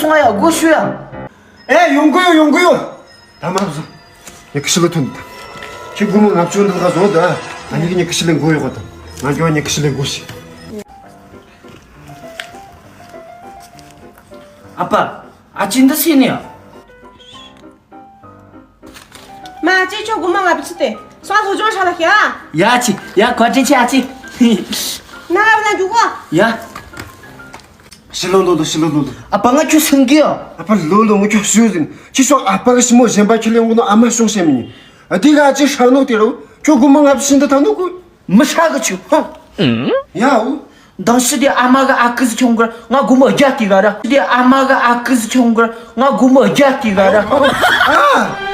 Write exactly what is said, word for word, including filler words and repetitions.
ང་ཡ་སྒོ་ཕྱུ་ཡ། ཨེ་ཡོང་གི་ཡོད་ཡོང་གི་ཡོད། ད་མ་བཟོ། ངས་ཁི་ཤི་ལ་ཐོན་ད། ཁྱི་སྒོར་མོ་ལྔ་བཅུ་འདི་ག་བཟོ་ད། ཨ་ནི་གི་ངས་ཁི་ཤི་ལེན་དགོས་ཡོད་ག་ད། ང་འགྱོ་ངས་ཁི་ཤི་ལེན་དགོས་ཤི། ཨ་ཕ། ཨ་ཅེ་འདི་སེ་ནི་ཡ། མ་ཅེ་ཁྱོད་སྒོར་མོ་ལྔ་བཅུ་དེ་སང་སློབ་སྦྱོང་ཧྲ་ལ་ཤ། ཡ་ཅེ་ཡ་བཀའ་དྲིན་ཆེ་ཨ་ཅེ། ན་ང་བ་ན་འཇུག་གོ། ཡ། ཤི་ལོ་ལོ་ལོ་ཤི་ལོ་ལོ་ལོ། ཨ་ཕ་ང་ཁྱོད་སེང་གེ་ཡ། ཨ་ཕ་ལོ་ལོ་ངུ་ཁྱོད་སུ་ཟིན་ཁྱི་ཤོག་ཨ་ཕ་གི་ཞི་མོ་གཞན་པ་ཁྱི་ལེན་གོ་ནོ་ཨ་མ་ཤོང་ཤེས་མི་ཉན། ཨ་དེ་ག་ཅི་ཧྲ་ནོ་དེ་རུ་ཁྱོད་སྒོར་མོ་ལྔ་བཅུ་ཤི་འདི་ཐ་ནོ་གོ། མི་ཧྲ་གི་ཆུ་ཧོ། ཡའོ། མདང་ཕྱི་དེ་ཨ་མ་གི་ཨ་ཁུ་ཟི་ཁྱོང་གར་ང་སྒོར་མོ་བརྒྱ་དེ་ག་ར། ཕྱི་དེ་ཨ་མ་གི་ཨ་ཁུ་ཟི་ཁྱོང་གར་ང་སྒོར་མོ་བརྒྱ་དེ་ག་ར། ཨ།